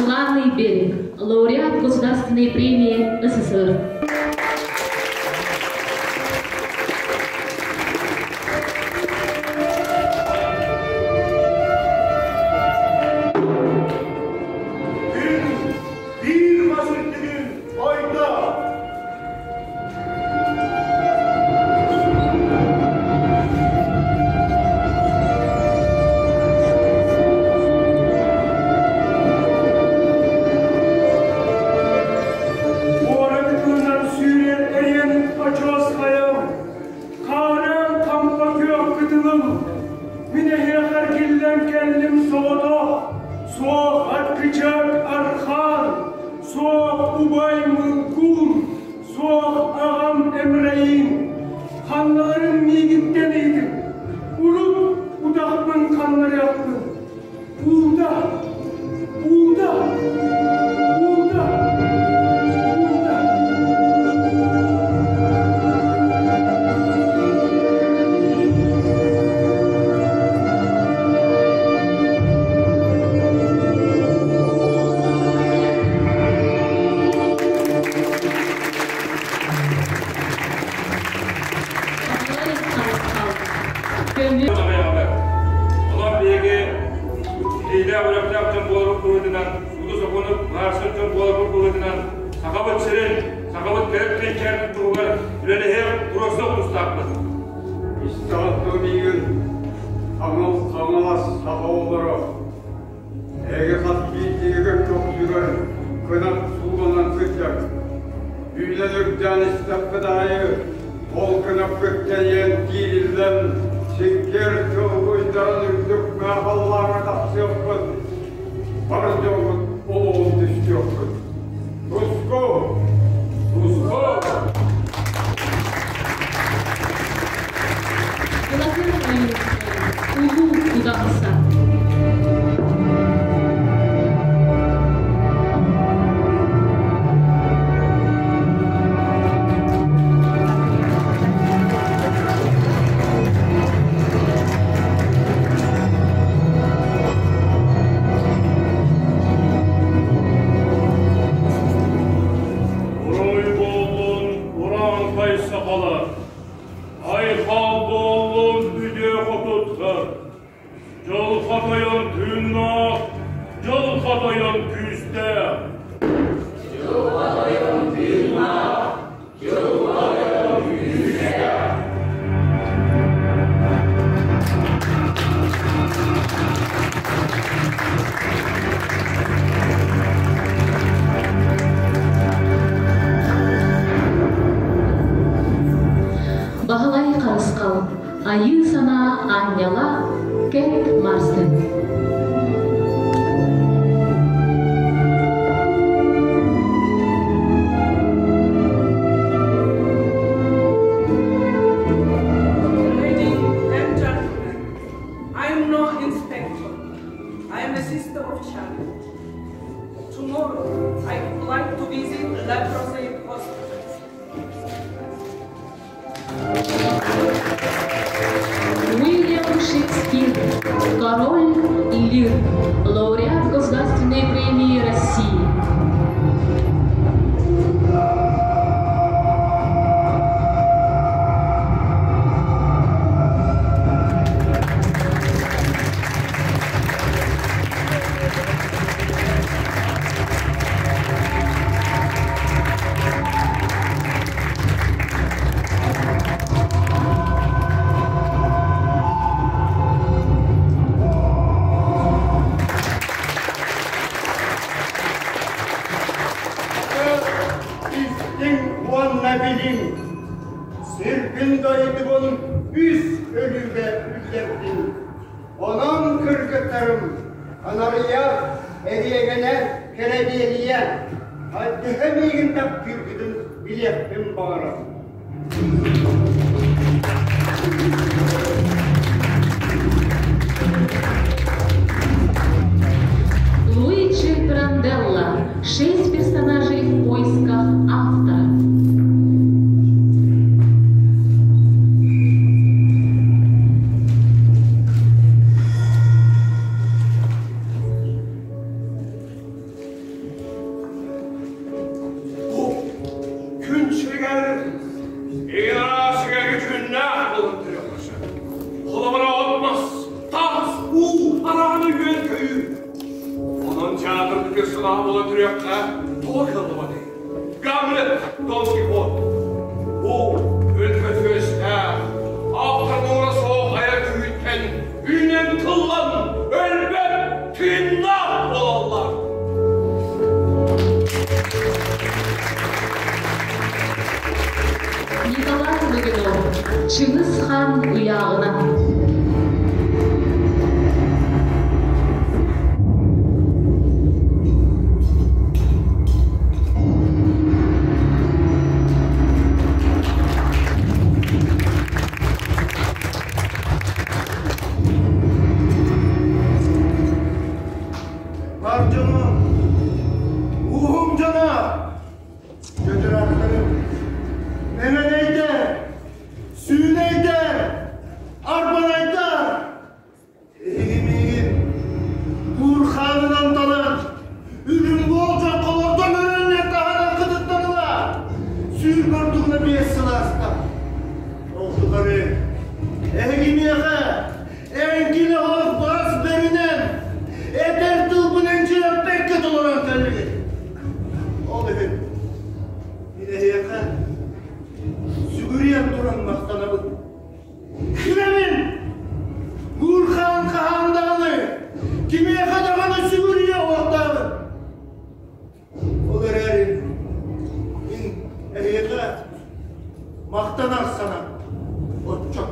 Желанный берег, лауреат Государственной премии СССР. Күн биир мас үрдүгүн ойдо. Куорат кыынан сүүрэр эриэн очуос хайам, хаарыан хампа күөх кытылым, мин эһиэхэ эргиллэн кэллим соҕотох, суох аркычак архаан, суох убай мылгуун, суох аҕам Эмрэйин, ханналарын миигиттэн ыйытыҥ, урут утахпын ханнарыахпын, уута, уута, уута, уута. Онон биһиги илиилээх үрэхтээх дьон буоларбыт быһыытынан, суду-сокуону быһаарсар дьон буоларбыт быһыытынан, Сахабыт сирин, Сахабыт кэрэ кэнчээрин туһугар үлэлэһиэх, туруорсуох тустаахпыт. Истэҕин миигин Хаҥыл Хаҥалас саха оҕолоро Эһиги хас биирдиигит көхсүгэр кынат сууланан сылдьар. Үүнэн үрдээн истэххит аайы ол кынаппыт кэйэн киириллэн сиккиэр тылгыйдаран үрдүк мээхаллааҥҥа тахсыахпыт, бар дьоммут олоҕун түстүөхпүт. Туску! Туску! Владимир Улуу Удаҕса. Уруй буоллун, урааҥхай сахалар! Айхал буоллун үтүө хотуттар! Дьылҕа тойон тыыннаах, дьылҕа тойон күүстээх! Дьылҕа тойон тыыннаах, дьылҕа тойон күүстээх! Баһылай Харысхал, Айыы санаа аанньала Кэт Марстен. Ladies and gentlemen, I am no inspector. I am a sister of charity. Tomorrow, I would like to visit the leprosy hospital. Уильям Шекспир, король Лир, лауреат Государственной премии России. Истиҥ уонна билиҥ, сирбин-дойдубун үс өлүүгэ үллэрдим. Онон кыргыттарым Анарыйа, Эриэгэнэ, Кэрэбиэлийэ, төһө миигин таптыыргытын билиэхпин баҕарабын. Луиджи Пиранделло. Шесть персонажей в поисках автора. абааһы буолан төрүөххэ тоҕо кыаллыбатый? Гамлет, Дон Кихот. Бу өлбөт үөстээх, автор муҥура суох айар күүһүттэн үүнэн тыллан өлбөт тыыннаах буолаллар. Николай Лугинов, Чыҥыс Хаан ыйааҕынан. Бар дьону, ууһум дьоно, көтөр аттарым, мэмэнэйдэр, сүүнэйдэр, арбанайдар, Эһиги миигин Буурхаанынан талан, үрүҥ болдьох олордон өрөннөр таһынан кытыттан ыла, сүүр ордугуна биэс сыл ааста. Ол тухары эһиги миэхэ эҥкилэ олох бас бэринэн, этэр тылбын энчирэппэккэ толорон кэллигит. Ол иһин мин эһиэхэ сүгүрүйэн туран махтанабын. Кимэбин? Гурхан хаһан даҕаны, кимиэхэ даҕаны сүгүрүйэ оһохтообут. Ол эрээри мин эһиэхэ махтанар санаам оччо.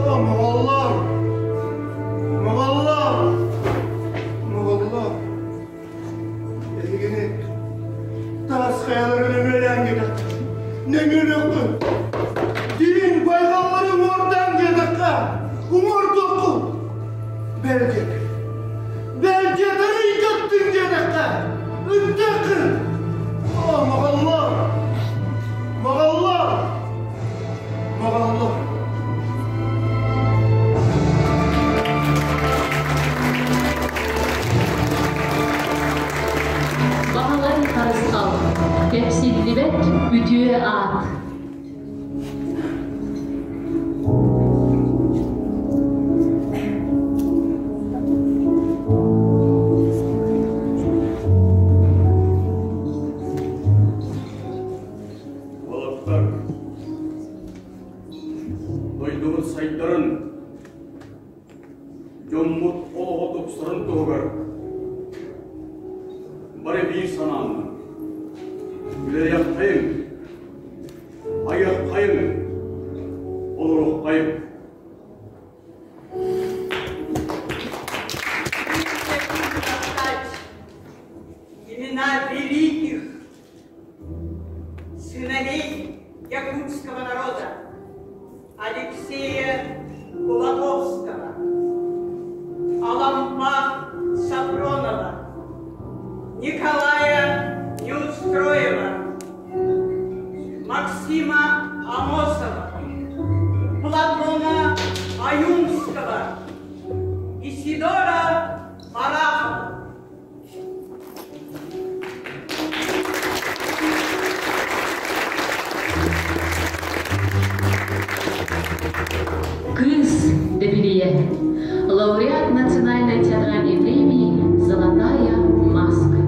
Моҕоллор! Моҕоллор! Моҕоллор! Эһигини таас хайаларын нөҥүөлээн диэтэххэ, нөҥүөлүөххүн! Дириҥ байҕаллары уҥуордаан диэтэххэ, уҥуордуоххун! Бэл диэтэр, бэл диэтэр ыйгаттыҥ диэтэххэ, ыттыаххын! Оо, моҕоллор! Моҕоллор! Моҕоллор! Баһылай Харысхал, кэпсиллибэт үтүө аат. Уолаттар, дойдубут сайдарын, дьоммут олоҕо тупсарын туһугар бары биир санаанан үлэлиэххэйиҥ, айыаххайыҥ, олоруоххайыҥ. Имена великих сыновей якутского народа Алексея Кулаковского, Алампа Сафронова, Николая Неустроева, Максима Амосова, Платона Аюнского, Исидора Барахова. Кыыс Дэбилийэ, лауреат национальной театральной премии «Золотая маска».